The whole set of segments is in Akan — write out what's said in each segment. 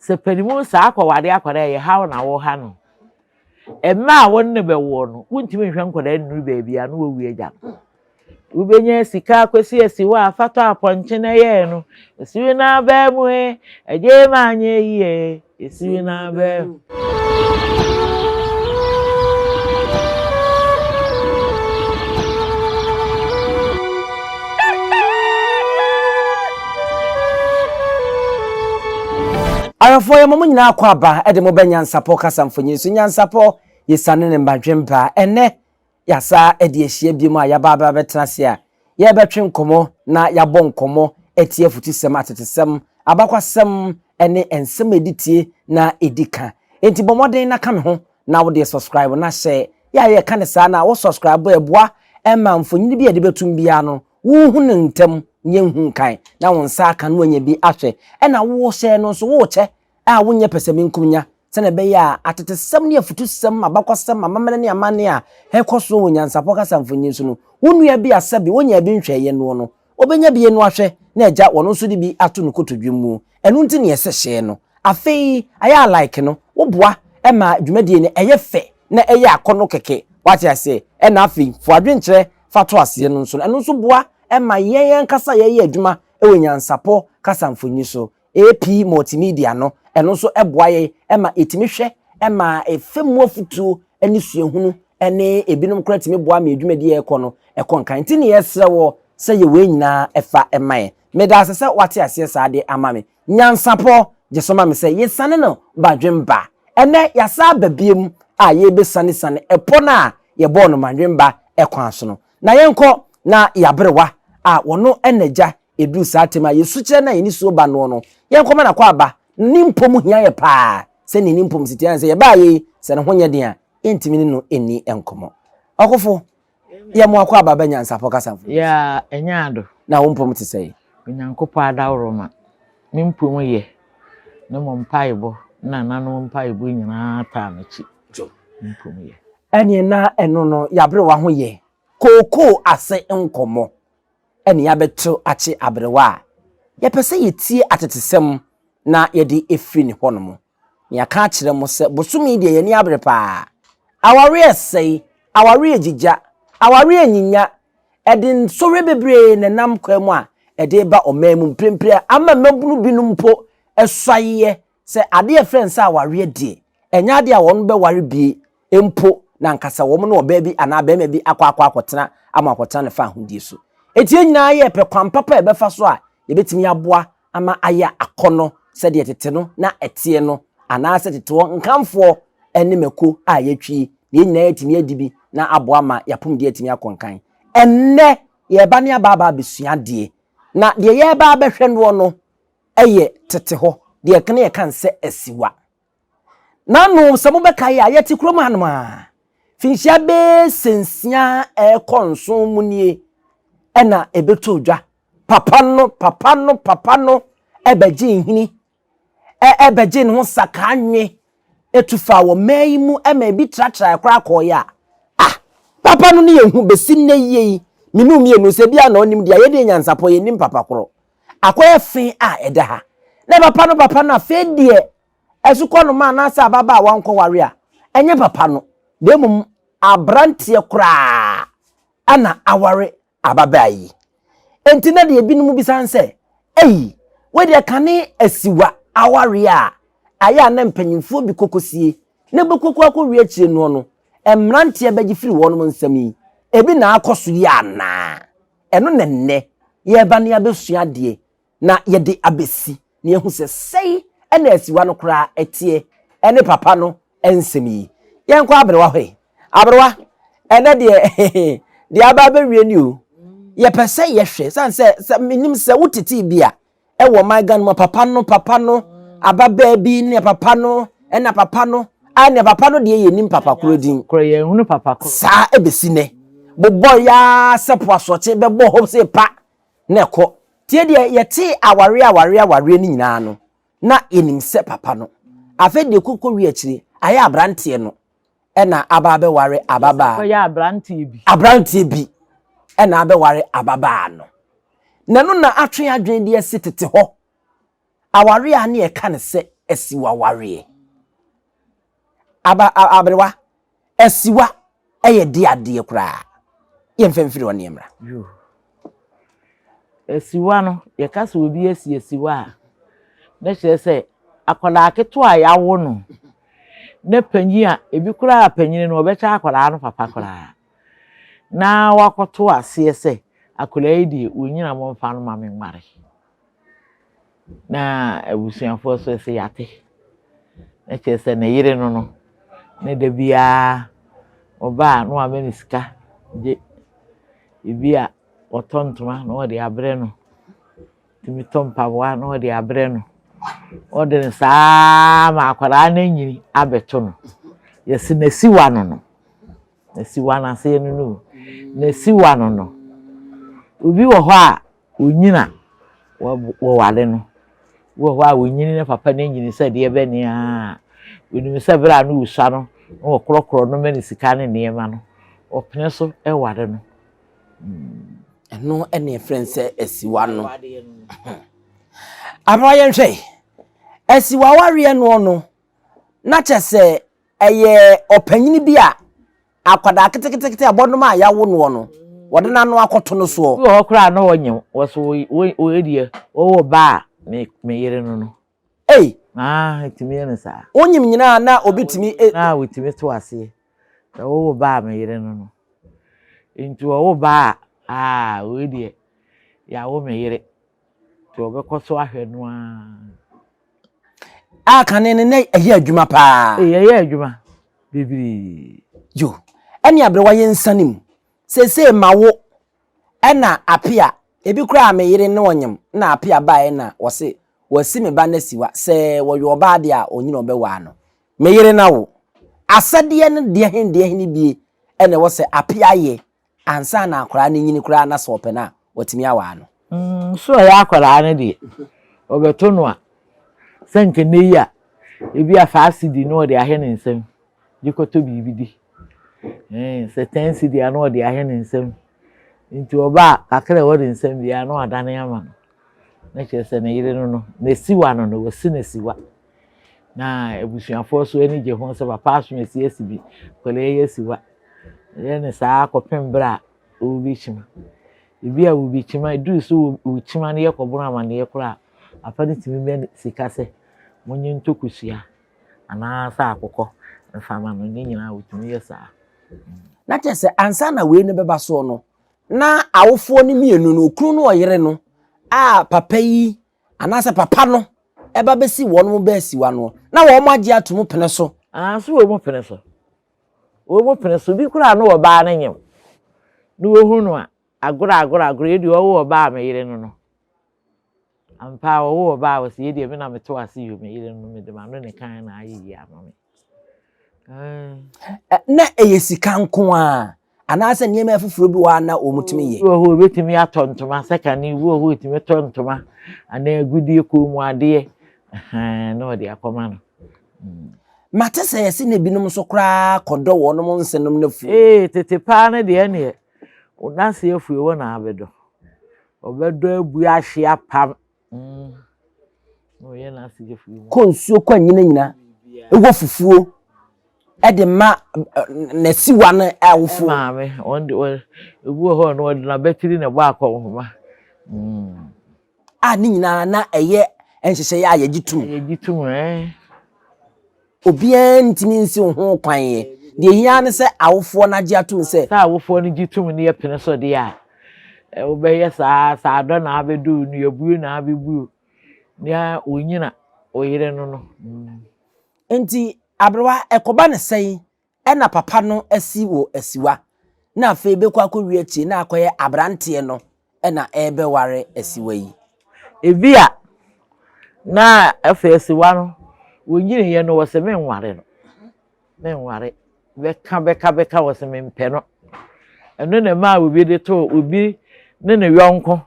Sɛ panimu saa akɔware akwadaa a ɛyɛ haw na woha no. Mma a wo ne no bɛwoɔ no, wontumi nhwɛ nkwadaa nnuru baabi a na wɔawu agya no. Wobɛnya sika akɔsi asiwa a fa tɔ apɔnkye na ɛyɛɛ no. Esiwi no abaa mu e, agye ma anyɛ yie, esiwi no abaa mu. Awɛfoɔ yɛma mo nyinaa akɔ aba de mo bɛ Nyansapɔ kasa mfonyin so. Nyansapɔ yɛsiane ne mbadwemba. Ɛnnɛ yɛasa de ahyia biom a yɛaba aba abɛtena ase a yɛrebɛtwe nkɔmmɔ na yɛabɔ nkɔmmɔ atie afutusɛm, atetesɛm, abakwasɛm ne nsɛm a ɛdi tie na ɛdi ka. Enti bɔ mmɔden na ka me ho na wo deɛ subscribe na hyɛ yɛ a yɛka no saa na wo subscribe a ɛboa ma mfonini bi a yɛde bɛtum biara no wohu no ntɛm na yɛnhu nkan na wo nsa aka na woanya bi ahwɛ ɛna wohyɛ no nso wokyɛ a wonyɛ pɛsɛmenkomenya sɛnea ɛbɛyɛ a atetesɛm ne afutusɛm, abakɔsɛm, amammerɛ ne amanne a ɛkɔ so wɔ nyansapɔ kasa mfonini so no, wo nua bi a sɛbe onyaa bi nhwɛeɛ noɔ no, ɔbɛnya bi anu ahwɛ na agya ɔno nso de bi ato ne kotodwe mu. Ɛno nti na yɛsɛ hyɛɛ no. Afei ayɛ a like no, woboa ma dwumadie no ɛyɛ fɛ na ɛyɛ akɔnnɔ kɛkɛ. Woate aseɛ? Ɛna afei fa w'adwenkyerɛ fa to aseɛ no nso no, ɛno nso boa ma yɛn ankasa yɛyɛ adwuma wɔ nyansapɔ kasa mfonini so. AP Multimedia no, ɛno nso boa yɛn ma yɛtumi hwɛ ma ɛfa mu afotuo ne suahunu ne ebinom koraa tumi boa ma yɛn dwumadie a ɛrekɔ no ɛkɔ nkan. Nti ne yɛsrɛ wɔ sɛ yɛ wei nyinaa fa ma yɛn. Meda ase sɛ woate aseɛ saa de ama me. Nyansapɔ gye so ma me sɛ yɛsiane no badwemba. Ɛnnɛ yɛasan aba biom a yɛrebɛsianesiane ɛpɔ no a yɛbɔɔ no madwemba kwan so no. Na yɛnkɔ na yɛaberewa a wɔno na agya Ɛduru saa tem a yɛsu kyerɛ no a yɛn nisuo ba noɔ no, yɛnkɔma no akwaaba. Ne mpɔ mu hia yɛ paa sɛdeɛ ne mpɔ mu si teɛ. Sɛ yɛbaa yei, sɛ ne ho nyɛ den a, yɛntumi ne no nni nkɔmmɔ. Ɔkofo, yɛ mo akwaaba ba nyansapɔ kasa mfoni so. Yeah, ɛnyɛ ado. Na wo mpɔ mu te sɛn? Onyankopɔn adaworoma, me mpɔ mu yɛ, ne mo mpaebɔ ne nananom mpaebɔ nyinaa taa m'akyi. Me mpɔ mu yɛ. Ɛneɛ na ɛno no, yɛaberewa ho yɛ. Kookoo ase nkɔmmɔ. ne yɛabɛto akye aberewa a, yɛpɛ sɛ yɛtie atetesɛm na yɛde firi ne hɔnom. Na yɛaka akyerɛ mo sɛ bosome yi deɛ yɛn ani abere paa. Awareɛ resɛe, awareɛ regyigya, awareɛ renyinya, ɛde nsɔhwɛ bebree na ɛnam kwan mu a ɛde reba ɔman mu mprempren a ama mmabunu binom mpo asuaeɛ sɛ adeɛ a yɛfrɛ no sɛ awareɛ deɛ, ɛnyɛ adeɛ a wɔbɛware bie mpo na ankasa wɔn ne ɔbaa bi anaa barima bi akɔ akɔ akɔtena ama akɔtena ne fahodie so. Enti yɛn nyinaa yɛrepɛ kwan papa a yɛbɛfa so a yɛbɛtumi aboa ama ayɛ akɔnnɔ sɛdeɛ tete no na ɛteɛ no anaasɛ tete hɔ nkamfoɔ ne mako a yɛatwi na yɛn nyinaa yɛatumi adi bi na aboa ma yɛn apɔmuden atumi akɔ nkan. Ɛnnɛ yɛreba ne aba aba abɛsua adeɛ na deɛ yɛreba abɛhwɛ noɔ no yɛ tete hɔ deɛ na yɛka no sɛ asiwa. N'ano, sɛ mobɛkae a, yɛte kurom hanom a, finhyia bɛyɛ sɛ nsia ɛrekɔ nson mu nie ɛna ɛbɛtoo dwa. Papa no, papa no, papa no ɛbɛgye nhini, ɛbɛgye ne ho sakaa nwe, ɛtu faa wɔ mmaa yi mu ɛma ebi tratrae koraa kɔɔeɛ a, ah, papa no ne yɛn hu bɛsi nnɛ yie yi, me ne wo mmienu sɛ bi a na ɔnim deɛ, yɛdeɛ nyansapɔ yɛnnim papa korɔ. Akɔyɛ fe a ɛda ha. Na papa no papa no afei deɛ asukɔnoma anaasɛ ababaa a wankɔware a, ɛnyɛ papa no, na mmom aberanteɛ koraa na aware ababaa yi. Enti na deɛ ebinom bisa ne sɛ, Ei, wei deɛ kane asiwa awareɛ a ayɛ a na mpanyimfoɔ bi kɔkɔsie na ɛbɛkɔkɔ akɔwie akyire noɔ no, mmeranteɛ bɛgye firi wɔnom nsam yi, ebi na akɔ so yi anaa? Ɛno na nnɛ yɛreba na yɛabɛsua adeɛ na yɛde abɛsi na yɛahu sɛ sɛi na asiwa no koraa ɛteɛ ɛne papa no nsɛm yi. Yɛnkɔ aberewa hɔ yi. Aberewa, ɛnɛ deɛ deɛ aba abɛwie ni o. Yɛpɛ sɛ yɛhwɛ, sane sɛ sɛ menim sɛ wotetee bi a ɛwɔ ɔman Ghana mu a papa no papa no ababaa bi ne papa no ɛna papa no a ne papa no deɛ yɛnim papa korɔ din. Korɔ yɛnhunu papa korɔ. Saa ɛbɛsi nɛ. Bobɔ yaa sɛ po asorɔkye bɛbɔ hɔ sɛ pa na ɛkɔ. Tie deɛ yɛtee awareɛ awareɛ awareɛ no nyinaa no na yɛnim sɛ papa no. Afei deɛ kɔkɔ wie akyire ayɛ abranteɛ no ɛna aba abɛware ababaa. Kɔyɛ abranteɛ bi. Abranteɛ bi ɛna abɛware ababaa no. Na ɛno na atwe adwene de asi tete hɔ aware a ne yɛka no sɛ asiwa wareɛ. Aba aberewa, asiwa yɛ de adeɛ koraa. Yɛmfa mfiri hɔ ne yɛmmra. Yo. Asiwa no, yɛka sɛ obi asi asiwa a, na kyerɛ sɛ akwadaa ketewa a yɛawo no, na panyin a, ebi koraa panyin no ɔbɛkyɛ akwadaa no papa koraa, na wakɔto aseɛ sɛ akwadaa yi deɛ ɔnyina momfa no ma me nware. Na abusuafoɔ nso sɛ yɛate. Na kyerɛ sɛ ne yere no no, ne da biara ɔba a na wama no sika gye. Ebi a ɔtɔ ntoma na ɔde abrɛ no. Tumi tɔ mpaboa na ɔde abrɛ no. Ɔde no saa ma akwadaa no anyini abɛto no. Yɛsi n'asiwa no no. N'asiwa no aseɛ no no o. N'asiwa no no. Obi wɔ hɔ a Onyin a, wɔware no. Bi wɔ hɔ a, onyini na papa no anyini sɛ deɛ bɛne ara a, onim sɛ berɛ a na ɔsua no, na wɔkorɔkorɔ no ma no sika ne nneɛma no, ɔpene so ware no. Ɛno na yɛfrɛ no sɛ asiwa no. Aberewa yɛnhwɛ, asiwa awareɛ noɔ no, na kyɛ sɛ ɛyɛ ɔpanyini bi a Akwadaa ketekete a bɔnom a yɛawo noɔ no, wɔde n'ano akɔto no soɔ. Bi wɔ hɔ koraa a na ɔnyɛ wo, wɔ so wo deɛ wɔwɔ ba a me me yere no no. Ei! Ah, ɛtumi yɛ no saa. Wonyim nyinaa na obi tumi e. Na wɔtumi to aseɛ sɛ wowo ba a me yere no no. Nti wɔwo ba a, ah, wei deɛ yɛawo me yere. Nti wɔbɛkɔ so ahwɛ no ara. A kane no na ɛyɛ adwuma paa. Ee, ɛyɛ adwuma bebree. Yo, ɛne aberewa yɛ nsane mu. Seesei ma wo ɛna apea, ebi koraa me yere ne ɔnyem na apea baeɛ na wɔse wɔasi me ba no asiwa sɛ wɔyɛ ɔbaa deɛ a ɔnyini ɔbɛwaa no. Me yere na wo. Asɛdeɛ no deɛ he deɛ he ne bie ɛna ɛwɔ sɛ apea yɛ ansa na akwadaa no nyini koraa na sɛ ɔpɛ no a, watumi awaa no. Mm, so ɔyɛ akwadaa no deɛ, ɔbɛto no a, sɛ nka nnɛ yi a, ebi a 5 cedi na ɔde ahɛ ne nsam de kɔtɔ biribi di. Mm, sɛ 10 cedi a na ɔde ahɛ ne nsam. Nti ɔba a, kakra a ɛwɔ ne nsam biara na wadane ama no. Na kyerɛ sɛ ne yere no no, n'asiwa no no, wasi n'asiwa. Na abusuafoɔ nso ani gye ho sɛ papa aso asi asi bi, akwadaa yi asiwa. Yɛ no saa kɔpem berɛ a worebɛkyima. Ebi a worebɛkyima, ɛduru sɛ wokyima no yɛ kɔbono amaneɛ koraa a, papa no tumi ma sika sɛ monye ntɔ kosua anaasɛ akokɔ mfa ma no. Ne nyinaa wɔtumi yɛ saa. Na kyerɛ sɛ ansa na wei no bɛba soɔ no, na awofoɔ no mmienu no, okunu ne ɔyere no, a papa yi anaasɛ papa no ɛba bɛsi wɔn baasiwa no, na wɔn agye ato mu pene so. Ah, so wɔn pene so. Wɔn pene so. Bi koraa no ɔbaa no nyem. Na wɔhu no a, agorɔ agorɔ agorɔ, yɛ deɛ ɔwo ɔbaa a me yere no no. Ampa a ɔwo ɔbaa a wɔsɛ yɛ deɛ me na meto ase yi me yere no mede m'ano ne kan na ayɛ yie ama me. Na ɛyɛ sika nko a anaasɛ nneɛma afoforɔ bi wɔ a na wɔtumi yɛ? Bi wɔ hɔ wɔbɛtumi atɔ ntoma sɛ kane, bi wɔ hɔ wɔtumi tɔ ntoma anaa agudeɛ, kɔn mu adeɛ na wɔde akɔma no. Mate sɛ yɛse na ebinom nso koraa kɔdɔ wɔnom nsenom no afuo. Ee, tete paa no deɛ ɛneɛ, wo nase afuo wɔ na abɛdɔ. Ɔbɛdɔ abu ahye apam. Na ɔyɛ n'ase afuo mu. Kɔ nsuo kɔ anyina nyina, ɛwɔ fufuo ɛde ma n'asiwa no awofoɔ. Maame, wɔn de wɔn ebi wɔ hɔ no wɔde n'abatiri na ɛbɔ akɔnhoma. A ne nyinaa na ɛyɛ nhyehyɛeɛ a yɛgye tom. Yɛgye tom ɛɛ. Obiara ntumi nsi wo ho kwan yɛ. Deɛ ehia ne sɛ awofoɔ no agye atom sɛ. Sɛ awofoɔ no gye tom ne yɛpene so deɛ a, wobɛyɛ saa saa adɔ na abɛdɔ o, nnuabuo na abɛbuo nea onyina wo yere no no. Nti aberewa ɛkɔba ne sɛn ɛna papa no asi wɔ asiwa na afei bɛkɔ akɔwie akyire na akɔyɛ aberanteɛ no ɛna ɛrebɛware asiwa yi. Ebi a na afei asiwa no wɔnyiniiɛ no wɔsɛ menware no menware bɛka bɛka bɛka wɔsɛ mempɛ no ɛno na ɛmaa obi de too obi ne ne yɔnko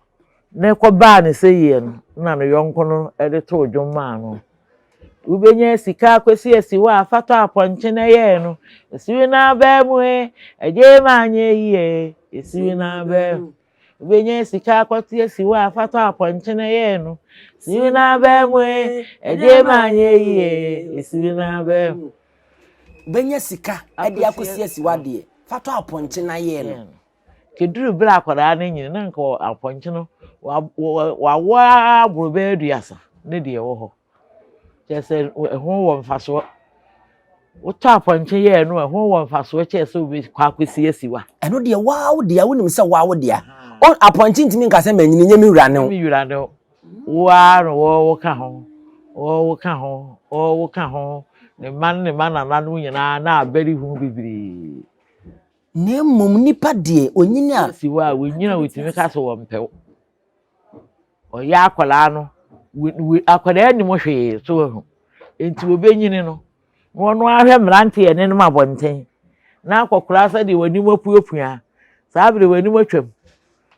ne kɔbaa ne sɛ yie no na ne yɔnko no de too dwom maa no. Wobɛnya sika akɔsi asiwa a fatɔ apɔnkye na ɛyɛɛ no esiwi no abaa mu e ɛgye ma anyɛ yie esiwi no abaa mu. Wobɛnya sika akɔte asi hɔ a fa tɔ apɔnkye na yɛɛ no. Siw n'aba mu e, ɛgye ma anyɛ yie, siw n'aba mu. Wobɛnya sika de akɔsi asi hɔ adeɛ, fa tɔ apɔnkye na yɛɛ no. Kɛduru berɛ a akwadaa no nyini na nka apɔnkye no wawo ara aboro bɛyɛ 30 ne deɛ ɛwɔ hɔ. Kyerɛ sɛ ɛho wɔ mfasoɔ. Wotɔ apɔnkye yɛɛ no ɛho wɔ mfasoɔ kyɛɛ sɛ wobɛkɔ akɔsi asiwa. Ɛno deɛ waa wo dea, wonim sɛ waa wo dea. Apɔnkye ntumi nka sɛ manyini nyɛ me wura ne wo. Me wura ne wo. Wo ara na wɔwo ka ho, wɔwo ka ho, wɔwo ka ho. Ne mma ne ne mma nananom nyinaa na abɛre ho bebree. Na mmom nipa deɛ onyini a. Si hɔ a wɔnyini a wɔtumi ka sɛ wɔmpɛ wo. Ɔyɛ akwadaa no, akwadaa nnim hwee so wahu. Nti wɔbɛnyini no, na ɔno ara hwɛ mmeranteɛ a ɛnenam abɔnten, na akɔkoraa sɛdeɛ w'anim apuapua, saa berɛ w'anim atwam,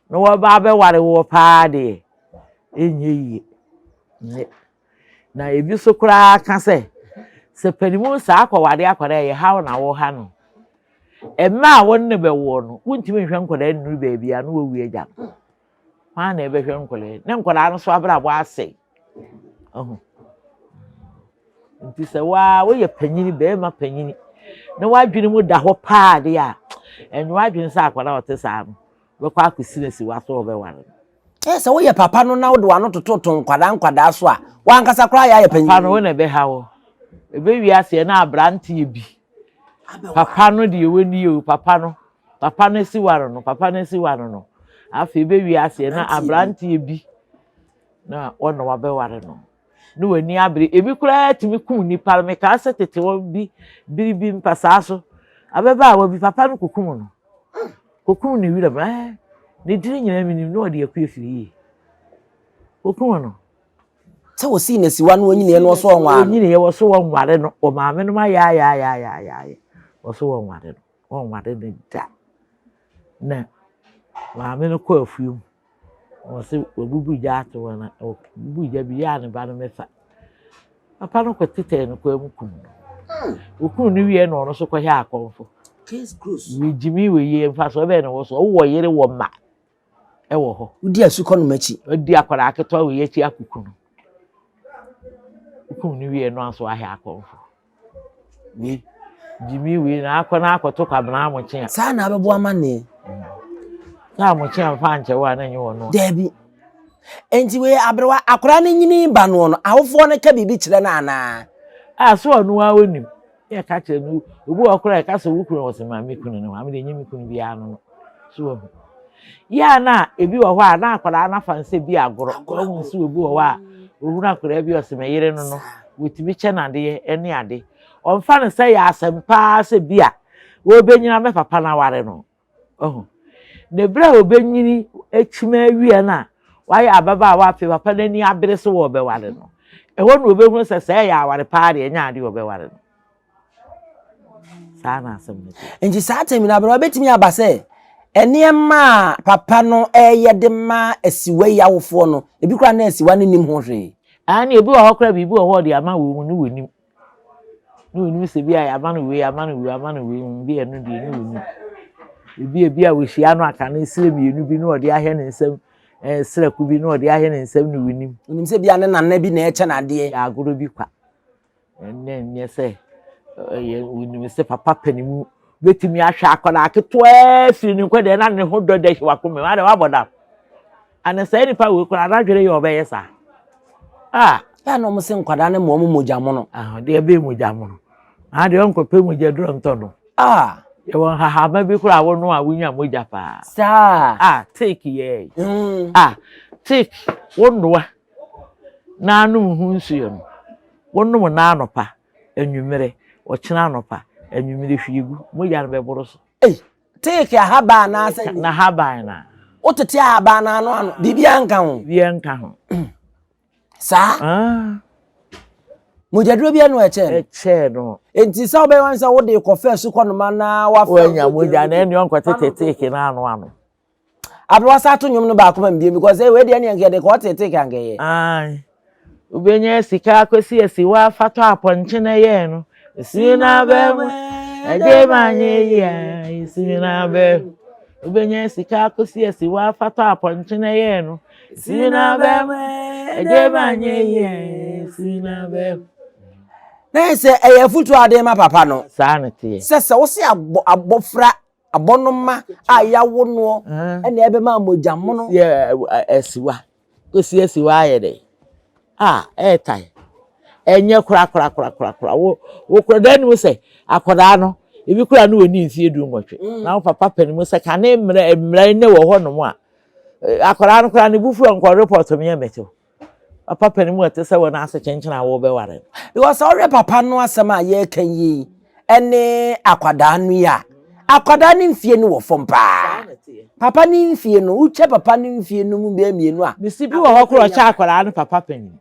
na wɔba abɛware woɔ paa deɛ, ɛnyɛ yie. Nyɛ. Na ebi nso koraa ka sɛ, sɛ panimu saa akɔware akwadaa a, ɛyɛ haw na woha no. Mma a wo ne no bɛwoɔ no, wontumi nhwɛ nkwadaa nnuru baabi a na wɔawu agya no. Hwan na ɛbɛhwɛ nkwadaa yi? Ne nkwadaa no so abrabɔ asɛe. Ɔho. Nti sɛ waa woyɛ panyini, bɛrima panyini, na w'adwene mu da hɔ paa deɛ a, ɛnyɛ w'adwene sɛ akwadaa a ɔte saa no, bɛkɔ akɔsi no asiwa so ɔbɛware no. Ɛyɛ sɛ woyɛ papa no na wode w'ano tototo nkwadaa nkwadaa so a, w'ankasa koraa yɛ ayɛ panyin. Papa no wo na ɛbɛha wo. Ɛbɛwie aseɛ na aberanteɛ bi. Papa no deɛ wɔnie o, papa no. Papa no asi ware no, papa no asi ware no. Afei ɛbɛwie aseɛ na aberanteɛ bi na wɔna wabɛware no. Ne w'ani abere. Ebi koraa tumi kum nipa no. Mekaa sɛ tete hɔ bi, bere bi mpasaa so, ababaawa bi, papa no kɔkum no. Kɔkum no wiram. Ɛɛ, ne dini nyinaa menim na ɔde akue firi yie. Kɔkum no. Sɛ wɔsii no asiwa no ɔnyiniiɛ no ɔso ɔnware no. Ɔnyiniiɛ wɔso wɔnware no. Wɔ maame nom ayaayaayaayaayɛ. Wɔso wɔnware no. Wɔnware no da. Na maame no kɔ afuom. Wɔse wabubu gya ato hɔ na ɔbubu gya bi yɛ a ne ba no mɛfa. Papa no kɔtetɛɛ no kwan mu kum no. Okum no wie na ɔno nso kɔhwɛ akɔmfo. Case closed. Gyimi wɔ yie mfasoɔ bɛn na ɛwɔ so? Wowɔ yere wɔ mma ɛwɔ hɔ. Wodi asukɔ nom akyi. Wodi akwadaa ketewa wɔ yɛ akyi akuku no. Okum no wie no nso ahwɛ akɔmfo. Wei gyimi wei na akɔ na akɔto kwabena amokye a. Saa na abɛbɔ amanneɛ. Sɛ amokye a mfa ankyɛ wo a na ɛnyɛ wɔn no. Daabi. Enti wei aberewa akwadaa no nyini ba noɔ no awofoɔ no ka biribi kyerɛ no anaa? A so ɔno ara onim. Yɛ ka kyerɛ no obi wɔ koraa ɛka sɛ wo kunu wɔ sɛ ma me kunu no maame deɛ nye me kunu biara no no. So wahu. Yɛ a na ebi wɔ hɔ a na akwadaa no afa no sɛ bi agorɔ. Wahu sɛ obi wɔ hɔ a ohunu akwadaa bi ɔsɛ me yere no no wɔtumi kyɛ no adeɛ ne ade. Ɔmfa no sɛ yɛ asɛm paa sɛ bi a wɔbɛnyina mɛ papa no aware no. Wahu. Na berɛ a ɔbɛnyini akyim awie no a wayɛ ababaawa afei papa no ani abere sɛ wɔbɛware no. Ɛhɔ na ɔbɛhunu sɛ sɛ ɛyɛ aware paa deɛ ɛnyɛ adeɛ ɔbɛware no. Saa na asɛm no te. Nti saa tɛm no aberewa bɛtumi aba sɛ nneɛma a papa no ɛyɛ de ma asiwa yi awofoɔ no, ebi koraa na asiwa no nim ho hwee. Aane, ebi wɔ hɔ koraa biribi wɔ hɔ ɔde ama wɔn mu ne wɔnim. Ne wɔnim sɛ bi a yɛama no wei, ama no wei, ama no wei, bi ɛno deɛ ne wɔnim. Ebi ebi a wɔhyia no aka ne srɛ mmienu bi na ɔde ahwɛ ne nsam, ɛɛ srɛko bi na ɔde ahwɛ ne nsam ne wɔnim. Onim sɛ bi a ne nana bi na ɛkyɛ no adeɛ. Yɛ agorɔ bi kwa. Ɛnnɛ nyɛ sɛ ɛyɛ wonim sɛ papa panin mu bɛtumi ahwɛ akwadaa ketewaa firi ne nkwadaa na ne ho dɔ da hyɛ wakoma mu ada wabɔ dam ana saa nipa wei koraa n'adwene yɛ ɔbɛyɛ saa a yɛ na wɔn sɛ nkwadaa no ma wɔn mogya mono deɛ ɛbɛyɛ mogya mono adeɛ ɔnkɔpɛ mogya duro ntɔ no ah yɛwɔ nhahama bi koraa wɔn a wonya mogya paa saa ah take yɛ ah take wɔnoa na anom ho nsuo no, wonom no anɔpa, anwummerɛ, ɔkyena anɔpa, anwummerɛ hwie gu, mogya no bɛboro so. Ei, teeke ahaban anaasɛ? N'ahaban na. Wotete ahaban no ano ano, biribiara nka ho? Biribiara nka ho. Saa? Ah. Mogyaduro bi ano ɛkyɛɛ no? Ɛkyɛɛ no. Enti sɛ wobɛyɛ wɔn sɛ wode kɔfɛ sukɔnoma na wafa. Wanya mogya na ɛne ɔnkɔtete teeke no ano ano. Aberewa san to nnwom no baako ma me bio because eh, wei deɛ neɛ nka yɛde kɔɔ tete ka nka ɛyɛ. Ae, wobɛnya sika akɔsi asiwa afa tɔ apɔnkye na ɛyɛɛ no. Esi na abɛ mu, ɛgye ma anyɛ yie a, esi na abɛ mu. Wobɛnya sika akɔsi asiwa afa tɔ apɔnkye na ɛyɛɛ no. Si na bɛm, ɛgye ma nyɛ yie, si na bɛm. Na yɛ sɛ ɛyɛ afutuo a ade ma papa no. Saa na teɛ. Sɛ sɛ wose abɔ abɔfra abɔnoma a yawo noɔ ɛna ɛbɛma mogya mono. Yɛ asiwa. Kɔsi asiwa ayɛ dɛ. A ɛɛtae. Ɛnyɛ korakorakorakorakora. Wo wo kora dan mu sɛ akwadaa no ebi koraa no wɔnni mfeɛ 18 mm. na wo papa panin mu sɛ kane mmerɛ mmerɛ ne wɔ hɔ nom a akwadaa no koraa ne bufu nkɔ report me yɛ mɛtew. Papa panin mu ɛte sɛ wɔn ase kyenkyen a wɔbɛware no. Because sɛ ɔhwɛ papa no asɛm a yɛreka yi ɛne akwadaa no yi a, akwadaa no mfie no wɔ fam paa. Papa no mfie no, wotwa papa no mfie no mu bɛyɛ mmienu a. Mesi bi wɔ hɔ koraa ɔkyɛ akwadaa no papa panin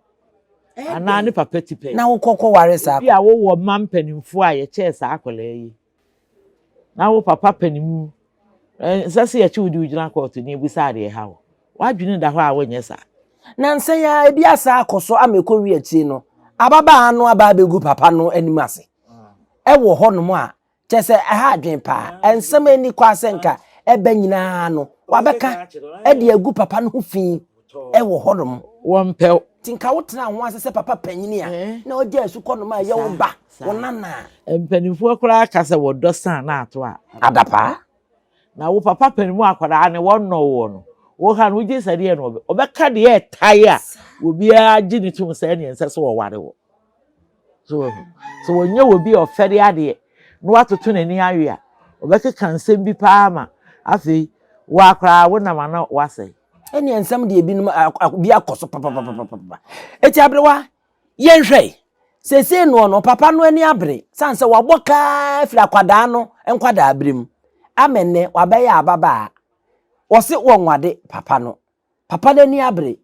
anaa ne papa ti pɛn. Na wokɔ kɔware saa. Ebi a wowɔ mma mpanimfoɔ a yɛkyɛɛ saa akwadaa yi. Na wo papa panin mu, ɛnsɛ sɛ yɛkye wo de wo gyina kɔɔto na yɛbisa adeɛ ɛha wo. W'adwene da hɔ a wonyɛ saa. Nansa yi ara ebi asan akɔ so ama ɛkɔwie akyire no, ababaa no aba abɛgu papa no anim ase wɔ hɔnom a, kyerɛ sɛ ɛha adwene paa. Nsɛm a ɛnni kwan sɛ nka ɛba nyinaa no, wabɛka de agu papa no ho fi wɔ hɔnom. Wɔmpɛ wo. Nti nka wotenaa ho ase sɛ papa panyini a, na ɔgya asu kɔnom a ɛyɛ wo ba, wo nana a. Mpanimfoɔ koraa ka sɛ wɔdɔ san na ato a. Adapaa. Na wo papa panin mu akwadaa ne wɔnnɔ woɔ no, wo ha no wogye sɛ deɛ no ɔbɛka deɛ ɛtae a obiara gye ne tom sɛ ɛneɛ nsɛ sɛ wɔware wɔ. So wahu? Sɛ wɔnyɛ wɔ bi a ɔfɛre adeɛ na watoto n'ani awe a, ɔbɛkeka nsɛm bi paa ma afei wo ara koraa wonam a na woasɛe. Ɛneɛ nsɛm deɛ ebinom bi akɔ so papapapapapa. Eti aberewa, yɛnhwɛ. Seesei noɔ no, papa no ani abere, sane sɛ wabɔ kaa firi akwadaa no nkwadaa bere mu ama nnɛ wabɛyɛ ababaa. Wɔse wɔnwade papa no. Papa no ani abere.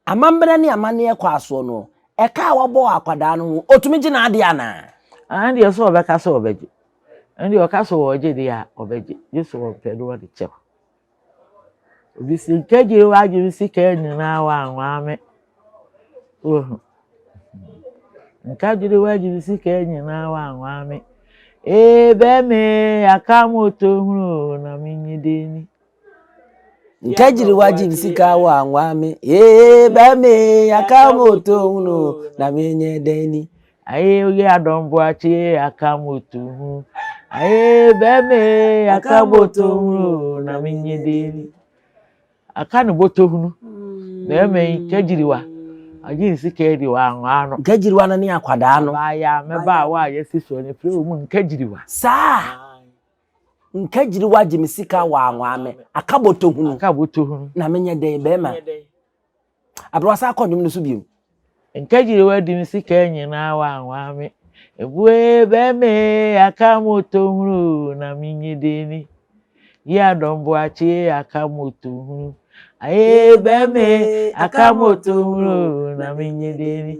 Amammerɛ ne amanneɛ kɔ asoɔ noɔ, ɛka a wabɔ wɔ akwadaa no ho, ɔtumi gye n'adeɛ anaa? Ɛno deɛ sɛ ɔbɛka sɛ ɔbɛgye. Ɛno deɛ ɔka sɛ ɔregye deɛ a, ɔbɛgye. Gye sɛ ɔmpɛ na ɔde kyɛ wo. Obi si nkɛgyere w'adwene sika nyinaa wanwaa me. Wohu. Nkagyere w'adwene sika nyinaa wanwaa me. Ee bɛme aka moto hunu na menye deni. Nkagyere w'adwene sika wanwaa me. Ee bɛme aka moto hunu na menye deni. Aye oye adɔmboakye aka moto hunu. Aye bɛme aka moto hunu na menye deni. Aka no bɔtɔ hunu. Bɛrima yi kagyiriwa. Agye ne sika adi wanwaa no. Nkagyiriwa no ne akwadaa no. Baayɛ a mɛba a wa a yɛsi soɔ no frɛ wɔ mu nkagyiriwa. Saa. Nkagyiriwa gye me sika wanwaa me. Aka bɔtɔ hunu. Aka bɔtɔ hunu. Na menyɛ dɛn bɛrima. Aberewa san kɔ nnwom no so bio. Nkagyiriwa di me sika nyinaa wanwaa me. Ebue bɛme aka moto hunu na menye deni. Yi adɔmboakye aka moto hunu. Aye bɛme aka moto hunu na menye deni.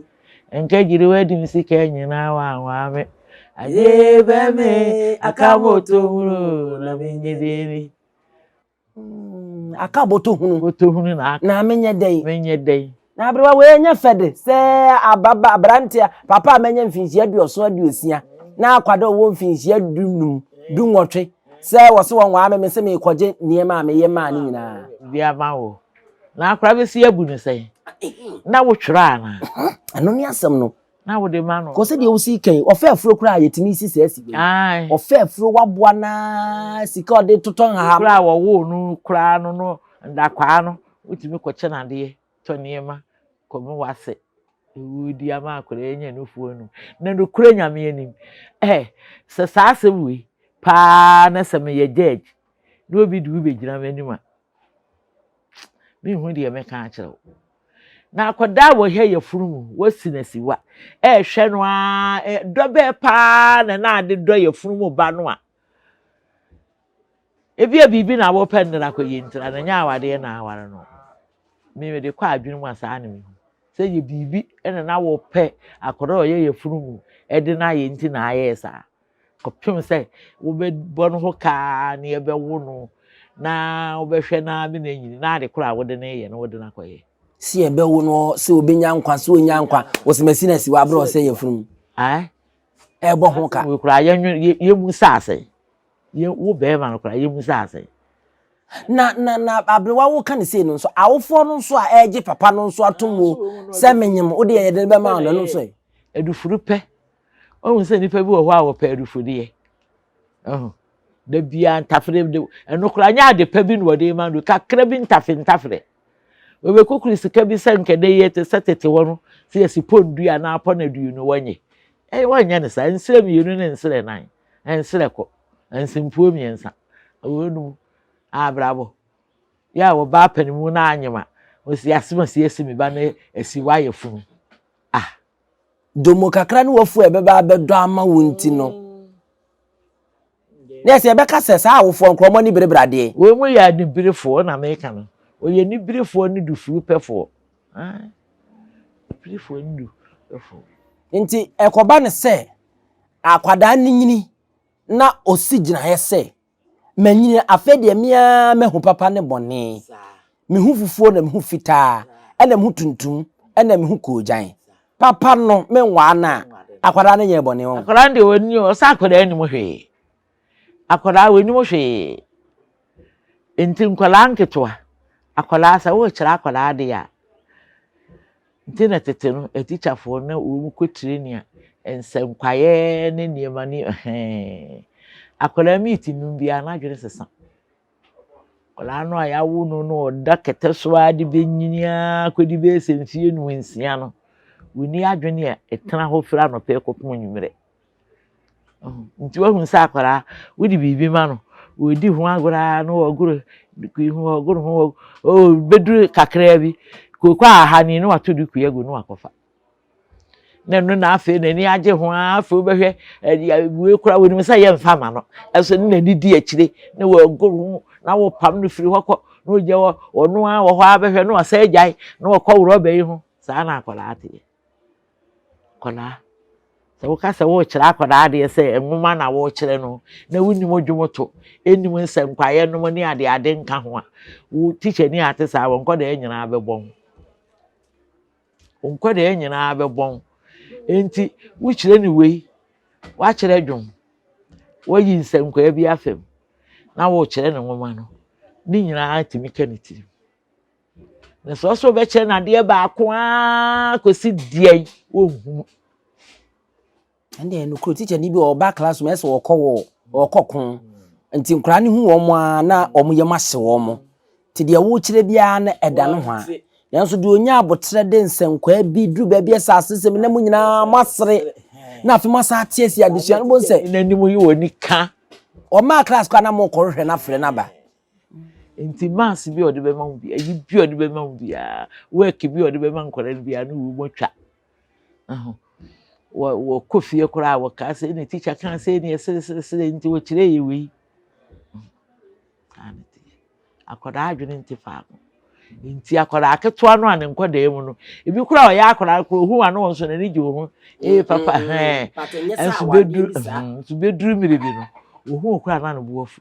Nkagyiriwa di me sika nyinaa wanwaa me. Aye bɛme aka moto hunu na menye deni. Aka bɔtɔ hunu. Bɔtɔ hunu na aka. Na menyɛ dɛn? Menyɛ dɛn? Na aberewa wei ɛnyɛ fɛ de sɛ ababa aberante a papa a manya mfinhyia 70, 60 na akwadaa ɔwɔ mfinhyia 15, 18 sɛ wɔse wɔn waa me me se merekɔgye nneɛma a meyɛ maa ne nyinaa. Bi ama wo. Na akwadaa bɛsi abu no sɛn? Na wotwerɛ anaa? Ɛno ne asɛm no. Na wode ma no. Kɔ sɛdeɛ wosi kan yi, ɔfɛ afuro koraa yɛtumi si saa si wei. Ɔfɛ afuro waboa naa sika ɔde totɔ nhaham. Koraa wɔwoo no koraa no no ndakwaa no wotumi kɔkyɛ no adeɛ tɔ nneɛma kɔma wase wodi ama akwadaa anya nufoɔ anum. Na nokorɛ Nyame anim eh sɛ saa asɛm wei paa na sɛ meyɛ judge na obi de wo bɛgyina m'anim a menhu deɛ mɛka akyerɛ wo. Na akwadaa a wɔhwɛ yafunu mu, wɔasi no asiwa, ɛrehwɛ no ara, dɔ bɛɛ paa na na ade dɔ yafunu mu ba no a, ebi a biribi na wɔpɛ no na akɔyɛ ntira na nyɛ awadeɛ na aware no. Me mede kɔ adwene mu a saa na mehu. Sɛ yɛ biribi na na wɔpɛ akwadaa a ɔyɛ yafunu mu ɛde no ayɛ nti na ayɛɛ saa. Kɔpem sɛ wobɛbɔ no ho kaa na yɛbɛwo no na wobɛhwɛ no ara na anyini na ade korɔ a wode no reyɛ no wode no akɔyɛ. Sɛ yɛbɛwo no sɛ ɔbɛnya nkwa sɛ ɔnya nkwa wɔsɛ masi no asi wɔ aberɛ a ɔsɛ yafunu mu. Ae. Ɛbɔ ho ka. Wei koraa yɛnwe yɛmu sɛ asɛn. Yɛ wo bɛrima no koraa yɛmu sɛ asɛn. Na na na aberewa woka ne sei no nso awofoɔ no nso a ɛregye papa no nso atom o sɛ menyem wo deɛ yɛde no bɛma wo no ɛno nso ɛ. Adufuru pɛ. Woahu sɛ nnipa bi wɔ hɔ a wɔpɛ adufudeɛ. Ɛho. Da biara ntafere de ɛno koraa nyɛ ade pa bi na wɔde ma no kakra bi ntafe ntafere. Wɔbɛkukuru sika bi sɛ nkɛdɛ yi te sɛ tete hɔ no sɛ yɛsi pɔn du anaa pɔn aduonu wɔnyɛ. Ɛyɛ wɔnyɛ no saa nsrɛ mmienu ne nsrɛ nan nsrɛ kɔ nsempuo mmiɛnsa wɔnum abrabɔ. Yɛ a wɔba apanimu na anyem a wɔsi asem asi asi me ba no asi wayɛ funu. Ah. Domo kakra ne wafu a ɛbɛba abɛdɔ ama wo nti no, na ɛsɛ yɛbɛka sɛ saa awofoɔ nkorɔ wɔn ani berebere adeɛ. Wɔn mu yɛ aniberefoɔ na meka no, wɔyɛ aniberefoɔ ne dufurupɛfoɔ. Aniberefoɔ ne dufurupɛfoɔ. Nti ɛkɔba no sɛ akwadaa no nyini na ɔsi gyinaeɛ sɛ Manyini, afei deɛ me ara mahu papa ne bɔne. Mehu fufuo na mehu fitaa, ɛna mehu tuntum, ɛna mehu koogyan. Papa no, menwaa no a, akwadaa no nyɛɛ bɔne wɔn. Akwadaa no deɛ wɔnni, ɔsɛ akwadaa nnim hwee. Akwadaa wɔnnim hwee. Nti nkwadaa nketewa, akwadaa sɛ worekyerɛ akwadaa adeɛ a, Nti na tete no atikyafoɔ no na wɔn kɔ training a nsɛnkwaeɛ ne nneɛma ne ɛhɛn. Akwadaa meet num biara n'adwene sesa. Akwadaa no a yɛawo no no ɔda kɛtɛ so ara de bɛnyini ara kɔdi bɛyɛ sɛ mfeɛ num nsia no, wɔnni adwene a ɛtena hɔ firi anɔpa kɔpem anwummerɛ. Nti woahu sɛ akwadaa wode biribi ma no, ɔredi ho agorɔ ara na ɔregoro dukuu ho, ɔregoro ho, ɔbɛduru kakraa bi, kooko a aha ni na wato dukuu agu na wakɔfa. Na ɛno na afei n'ani agye ho ara, afei wobɛhwɛ ɛde wei koraa wɔnim sɛ yɛmfa ma no, ɛso ne n'ani di akyire na wɔregoro ho na wɔpam no firi hɔ kɔ na ɔgya hɔ, ɔno ara wɔ hɔ ara bɛhwɛ na wasan agyae na wɔkɔ rɔba yi ho. Saa na akwadaa teɛ. Akwadaa, sɛ woka sɛ worekyerɛ akwadaa adeɛ sɛ nwoma na worekyerɛ no na wonnim dwomto, nnim nsɛnkwaeɛ nom ne adeade nka ho a, wo tikyani a ate saa, wɔn nkwadaa nyinaa bɛbɔn. Wo nkwadaa nyinaa bɛbɔn. Enti wokyerɛ no wei, woakyerɛ dwom, woayi nsɛnkwaeɛ bi afa mu na worekyerɛ no nwoma no, ne nyinaa tumi ka ne tirim. Na sɛ ɔsɛ ɔbɛkyerɛ no adeɛ baako ara kɔsi deɛn ɔnhunu. Ɛnde ɛno kuro teacher ni bi ɔba classroom ɛsɛ ɔkɔ wɔ ɔkɔ ko nti nkwadaa no hu wɔn a na wɔn yam ahye wɔn nti deɛ wokyerɛ biara no ɛda no ho a nanso deɛ onya abotrɛ de nsɛnkwaa bi duru baabi ɛsɛ asesɛm na mo nyinaa mo asere na afei mo asa ate asi adesua no bo nsɛ n'anim yi wɔ ni ka ɔmaa class koraa na mo kɔhwehwɛ no afrɛ no aba. Nti maths bi a ɔde bɛma wo bi, ayi bi a ɔde bɛma wo biara, work bi a ɔde bɛma nkwadaa no biara no wo mu twa. Ɛho. Wɔ wɔkɔ fie koraa wɔkaa sɛ ne teacher kaa sɛ ne ɛsereseresere nti wɔkyerɛ yɛ wei. Saa ne teɛ. Akwadaa adwene nte faako. Nti akwadaa ketewa no a ne nkwadaa mu no, ebi koraa ɔyɛ akwadaa koraa ohu ano wɔn nso n'ani gye wɔn ho. Ee papa hɛn. Nso bɛduru nso bɛduru mmiri bi no, ohu koraa na ne bo afu.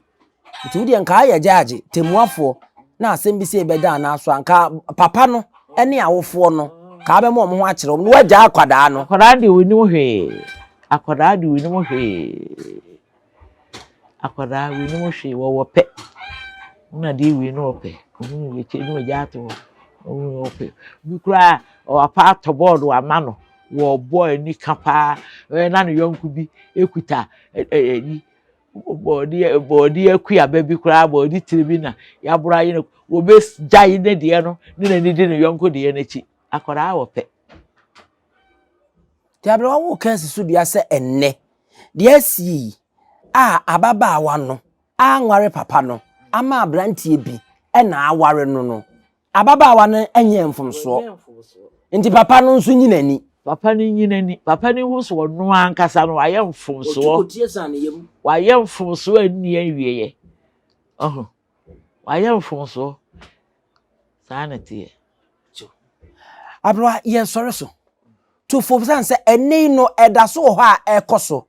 Nti wo deɛ nka ayɛ gyaagye, tɛmmuafoɔ, na asɛm bi sei bɛda anaa so a, nka papa no ne awofoɔ no, nka abɛma wɔn ho akyerɛ wɔn, na wɔagyaa akwadaa no. Akwadaa deɛ ɔnnim hwee, akwadaa deɛ ɔnnim hwee, akwadaa ɔnnim hwee, wɔwɔ pɛ, na adeɛ wei na ɔpɛ, ɔhunu wei kyɛ na ɔgya ato hɔ, ɔhunu ɔpɛ, bi koraa ɔapa atɔ bɔɔdo ama no, wɔbɔ ani ka paa, na ne yɔnko bi kuta ɛyi. Bɔɔdeɛ bɔɔdeɛ akuaba bi koraa bɔɔde tire bi na yɛaboro ayɛ no wɔbɛgyae ne deɛ no ne n'ani di ne yɔnko deɛ no akyi akwadaa wɔ pɛ. Nti aberewa wo ka asi so dua sɛ ɛnnɛ deɛ asie yi a ababaawa no anware papa no ama aberanteɛ bi na aware no no Ababaawa no nyɛɛ mfomsoɔ, nti papa no nso nyi n'ani. Papa no nyi n'ani. Papa no hu sɛ ɔno ankasa no wayɛ mfomsoɔ. Wayɛ mfomsoɔ a ɛnni awieɛ. Ɔho. Wayɛ mfomsoɔ. Saa na ɛteɛ. Aberewa, yɛsɔre so. Tu fo sane sɛ ɛnɛ yi no ɛda so wɔ hɔ a ɛkɔ so.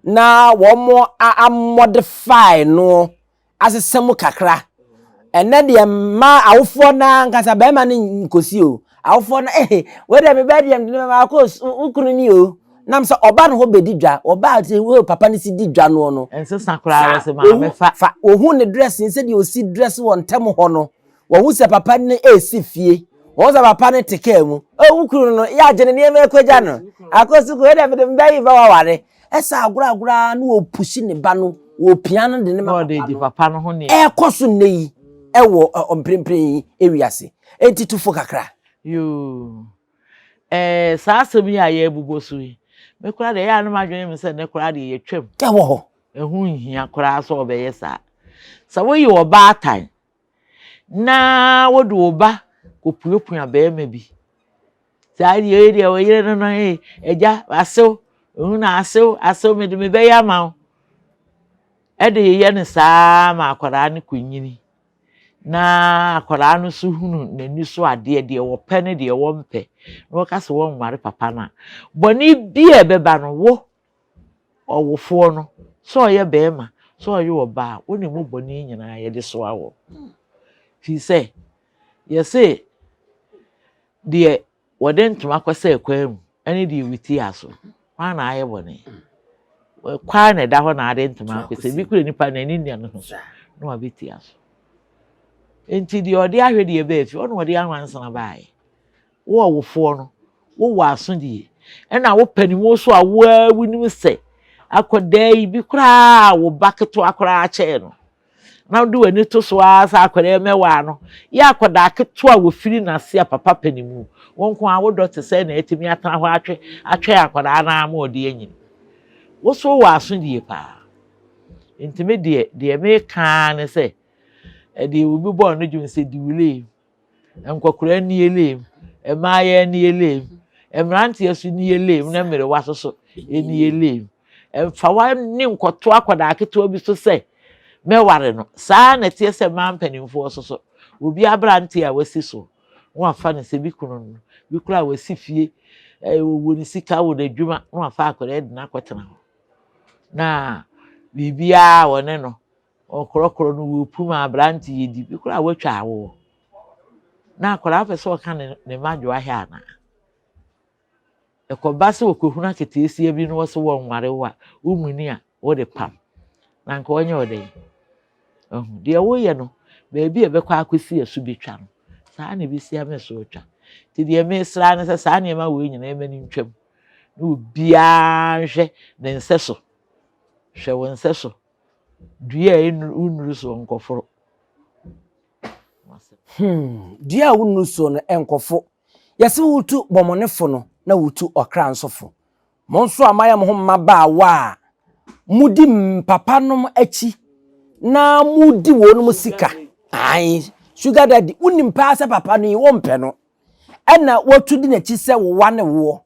na wɔn amodify no asesa mu kakra. Ɛnɛ deɛ mma awofoɔ no ankasa bɛrima no nkosi o. Awofoɔ no eh wei deɛ mebɛɛ deɛ mede mɛma akɔ wo kunu ni o. Nam sɛ ɔba ne hɔ bɛdi dwa, ɔba a sɛ wo papa no si di dwa noɔ no. Ɛnsesa koraa wɔ sɛ maame fa. Fa, ɔhu ne dressing sɛdeɛ ɔsi dress wɔ ntɛm hɔ no, wahu sɛ papa no resi fie, wahu sɛ papa no te kaa mu. Oh, wo kunu no, yɛ agye ne nneɛma akɔgya no. Akɔ sukuu, ɛdeɛ mede me ba yi ba waware. Ɛsɛ agorɔ agorɔ ara na wɔpushi ne ba no, wɔpia no de ne ma papa no. Ɛrekɔ so nnɛ yi ɛwɔ mprempren yi ewiase. Enti tu fo kakra. Yoo. Ɛɛ saa asɛm yi a yɛrebobɔ so yi, me koraa deɛ ɛyɛ a na m'adwene me sɛ nnɛ koraa deɛ yɛtwam. Ɛwɔ hɔ. Ɛho nhia koraa sɛ ɔbɛyɛ saa. Sɛ woyɛ ɔbaatan na wode wo ba kɔpuapua barima bi, saa deɛ wei deɛ wo yere no no ee agya asew, ehu na asew asew mede me bɛyɛ ama wo. Ɛde yɛ no saa ma akwadaa no kɔnyini. Na akwadaa no nso hunu n'ani so adeɛ, deɛ wɔpɛ ne deɛ wɔmpɛ, na wɔka sɛ wɔnware papa no a, bɔne bi a ɛbɛba no, wo ɔwofoɔ no, sɛ ɔyɛ barima, sɛ ɔyɛ ɔbaa, wo ne mu bɔne nyinaa yɛde soa wɔ. Firi sɛ, yɛse deɛ Wɔde ntoma kɔsɛɛ kwan mu ne deɛ wɔtia so. Hwan na ayɛ bɔne? Kwan na ɛda hɔ na ade ntoma akɔsɛ. Ebi kura nipa n'ani nna ne ho so na wabɛtia so. Nti deɛ ɔde ahwɛ deɛ bɛɛ fi ɔna ɔde anwansena baeɛ. Wo ɔwofoɔ no, wowɔ asodie. Ɛna wo panimu so a wo ara wonim sɛ akwadaa yi bi koraa wo ba ketewa koraa kyɛɛ no. na wode w'ani to so ara sɛ akwadaa yi mɛwaa no, yɛ akwadaa ketewa a wɔfiri n'ase a papa pɛ ne mu. Wo nko ara wo dɔ te sɛ na atumi atena hɔ atwe atwɛn akwadaa no ara ma ɔde anyini. Wo so wowɔ asodie paa. Nti me deɛ, deɛ meka ara ne sɛ, ɛdeɛ obi bɔɔ no dwom sɛ di wo lane. Nkɔkoraa nni leem, mmaayaa nni leem, mmeranteɛ nso nni leem na mmerewa nso so nni leem. Mfa w'ani nkɔto akwadaa ketewa bi so sɛ mɛware no. Saa ara na ɛteɛ sɛ mmaa mpanimfoɔ nso so. Obi aberanteɛ a wasi so na wafa no sɛ bi kunu no, bi koraa a wasi fie, ɔwɔ ne sika, wɔ n'adwuma na wafa akwadaa de no akɔtena hɔ. Na biribiara wɔne no Ɔkorɔkorɔ no wɔpum a aberante yɛ di bi koraa watwa awoɔ na akwadaa pɛ sɛ ɔka ne ne mma dwoa hɛ anaa ɛkɔba sɛ ɔkɔhunu aketeesia bi na ɔsɛ wɔnware wo a womuni a wode pam na nka ɔnyɛ ɔdɛn ɛho deɛ woyɛ no baabi a ɛbɛkɔ akɔsi ɛso bɛtwa no saa na ɛbɛsi ama ɛso atwa nti deɛ mesra ne sɛ saa nneɛma wei nyinaa ɛma no ntwam na obiara nhwɛ ne nsɛ so hwɛ wo nsɛ so Dua a wonnuru soɔ nkɔforo. Hmm, dua a wonnuru soɔ no nkɔfo. Yɛse wotu bɔmɔnefo no na wotu ɔkra nso fo. Mo nso a moayɛ mo ho mmabaawa a modi mpapanom akyi na modi wɔnom sika. Ae, sugar daddy, wonim paa sɛ papa no yi wompɛ no. Ɛna woatu di n'akyi sɛ wowa ne woɔ.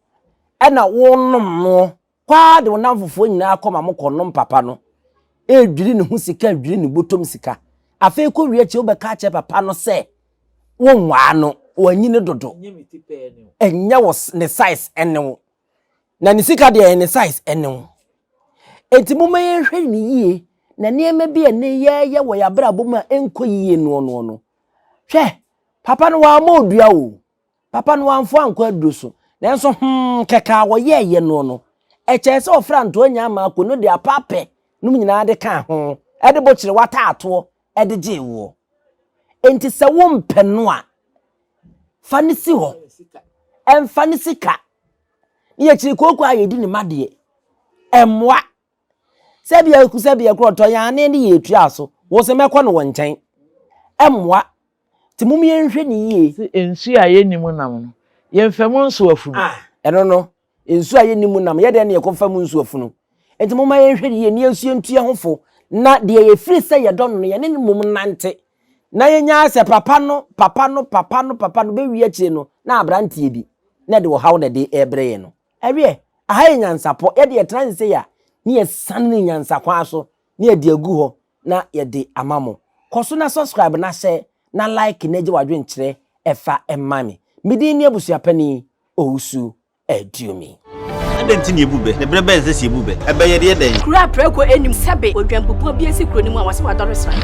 Ɛna wonom noɔ. Kɔ ara de wo nnamfofoɔ nyinaa kɔ ma mokɔnom papa no redwiri ne ho sika redwiri ne bɔtɔm sika. Afei kɔwie akyire wobɛka akyerɛ papa no sɛ wonwaa no, wanyini dodo. Ɛnyɛ wo ne size ne wo. Na ne sika deɛ ɛyɛ ne size ne wo. Enti momma yɛnhwɛ no yie na nneɛma bi a ɛnɛ yɛyɛ wɔ yɛn abrabɔ mu a ɛnkɔ yie noɔ noɔ no. Hwɛ, papa no wammɔ odua o. Papa no wamfo ankɔ aduro so, nanso hmm kɛkɛ a wɔyɛeɛ noɔ no, ɛkyɛɛ sɛ ɔfra ntoa nyaa mako no de apaapɛ nom nyinaa de kaa ho de bo kyere w'ataatoɔ de gyee woɔ. Enti sɛ wompɛ no a, fa no si hɔ. Ɛmfa no sika. Ne yɛkyiri kooko a yɛdi ne ma deɛ, ɛmmoa. Sɛbea ku sɛbea korɔ tɔ yɛn ane ne yɛtua so, wo se mɛkɔ no wɔ nkyɛn. Ɛmmoa. Nti mom yɛnhwɛ no yie. Se nsuo a yɛnni mu nam no, yɛmfa mu nso afunu. Ah, ɛno no, nsuo a yɛnni mu nam, yɛ dɛn na yɛkɔfa mu nso afunu? Nti momma yɛnhwɛ no yie na yɛn nso yɛntu yɛn ho fo, na deɛ yɛfiri sɛ yɛdɔ no no, yɛne no mmom nnante, na yɛnyaa sɛ papa no, papa no, papa no, papa no, bɛwie akyire no, na aberanteɛ bi, na ɛde ɔhaw na ɛde rebrɛ yɛn no. Ɛweɛ, aha yɛ nyansapɔ, yɛde yɛtena ase sei a, ne yɛsane no nyansakwan so, ne yɛde agu hɔ, na yɛde ama mo. Kɔ so na subscribe na hyɛ na like na gye w'adwenkyerɛ ɛfa ma me. Me din ne Abusuapanin Owusu Aduomi. Adɛn nti na yebu bɛ? Na bere bɛn na ɛsɛ sɛ yebu bɛ? Ɛbɛ yɛ deɛ dɛn? Kuro a prako nnim sɛbe odwanbubuo bi asi kuro no mu a wɔse wadɔre sran.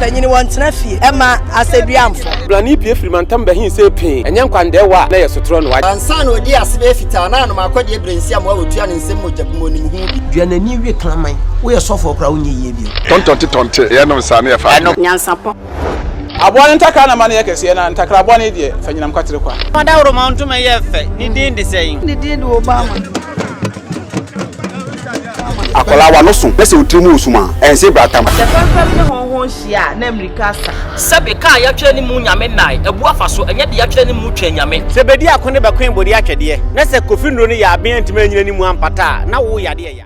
Panyini wɔntena fie ɛma asɛduamfo. Blani pie firi mantam bɛhin sɛ pee, ɛnyɛ nkwandɛɛwa a na yɛ sotorɔ no wa. Ansa na ɔdii ase bɛyɛ fitaa na anom akɔdeɛ berɛ nsi amoa wɔtua ne nsam mogya bu mu ɔnim ho bi. Dua n'ani we kraman, woyɛ sɔfoɔ koraa wonyɛ yie bio. Tɔntɔnte tɔnte, yɛnom saa ne yɛfa adeɛ. Nyansapɔ. Aboa no ntakra na ma no yɛ kɛseɛ, na ntakra bɔne deɛ, fa nyinam kwatere kwa. Ɔdawuroma ntoma yɛ fɛ, ne din de sɛn? Ne din de Obama. Akwadaa w'ano so na sɛ wo tiri mu resum a, ɛnse bratam. Sɛ fɛmfɛm ne hɔnhɔn hyia a, na mmirika asa. Sɛbe kaa yɛatwerɛ ne mu nyame nnae, abu afa so, ɛnyɛ de yɛatwerɛ ne mu twɛn nyame. Sɛ bedi ako ne bɛkoe bode atwɛdeɛ, na sɛ Kofi nnuro no yɛ aben antumi anyina ne mu ampata a, na wo yadeɛ ya.